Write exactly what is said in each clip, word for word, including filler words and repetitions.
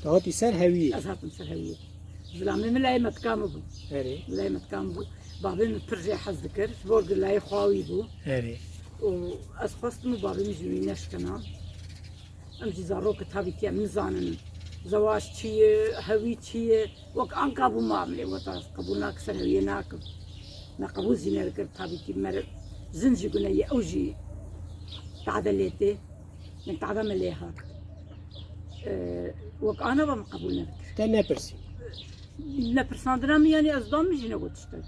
Hatî ser hewiyê. Ez hatim ser hewiyê. Zilamê min layê metka min bû. Erê. Layê metka min bû. Babê min pir jê hez dikir. Ji bo gilayê xwe wî bû. Erê. Û ez xwestim û babê min ji wî neşkena. Em jî zarok tabî ki em nizanin. Zewac çi ye, hewî çi ye. Wek anka bû ma em lê weta qebûl nakin, ser hewiyê nakin. Me qebûl jî nedikir tabî ki mere zin jî gune ye ew jî tade lê tê. Min tahda me lê hat. Ee, wek ana ve min qebûl nedikir. Te nepirsî. Nepirsandina min, yanî ez dan min jî negot tiştek.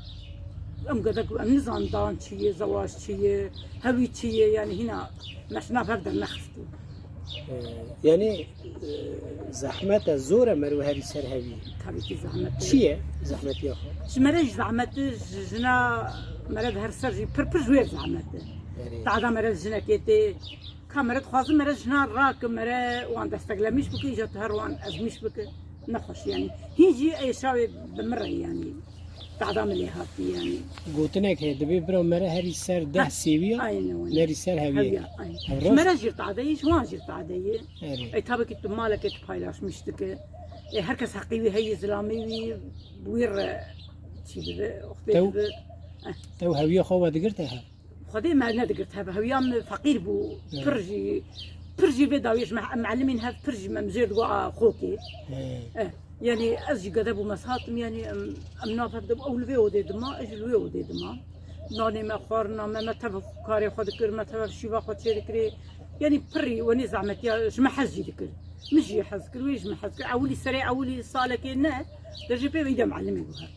Em gedek em nizan dan çi ye, zewac çi ye, hewî çi ye, yanî hîna me ji nav hev dernexistî. Ee, yanî e, zehmet e, zor e, merve herî ser hevî. Tabî ki zehmet e. Çi ye zehmetiya xwe? Ji me re jî zehmet e, ji jina me re di her ser jî pir pir ji wê zehmet e. Erê. Tahda me re jinekê tê, Ka mere dixwazin mere jina rake, mere wan desteklemîş bike, îja tu her wan ezmîş bike. Nexweş yanî. Hîn jî ê şawê bi min re yanî. Tahda min lê hatî yanî. Gotinek heye, dibê bira mere herî ser deh sêviya, nerî ser heviya. Ji mere jî tade ye, ji wan jî tade ye. Ey tabii ki tu malekê tu paylaşmiş dike. E, herkes heqî wî heye, zilamê wî wî re çî dibe, oxbê dibe. Tew heviya xwe vedigirte hev. Xwedê me nedigirt hev. Hewiya min feqîr bû. Pir jî, pir jî vê dawiyê ji me, em elimîn hev pir jî me mijêr digo a xokê. Eh, yanî ez jî gede bûm, ez hatim, yanî em, em nav hev de ew li vê odê dima, ez jî li wê odê dima. Nanê me xwarina me, me tev karê xwe dikir, me tev şîva xwe çê dikirê. Yanî pirî wenê zehmetiya ji me hez jî dikir. Min jî hez kir, wê ji me hez kir. Ewilî serê ewilî salekê ne, de jî pê veyde melimî bû hev.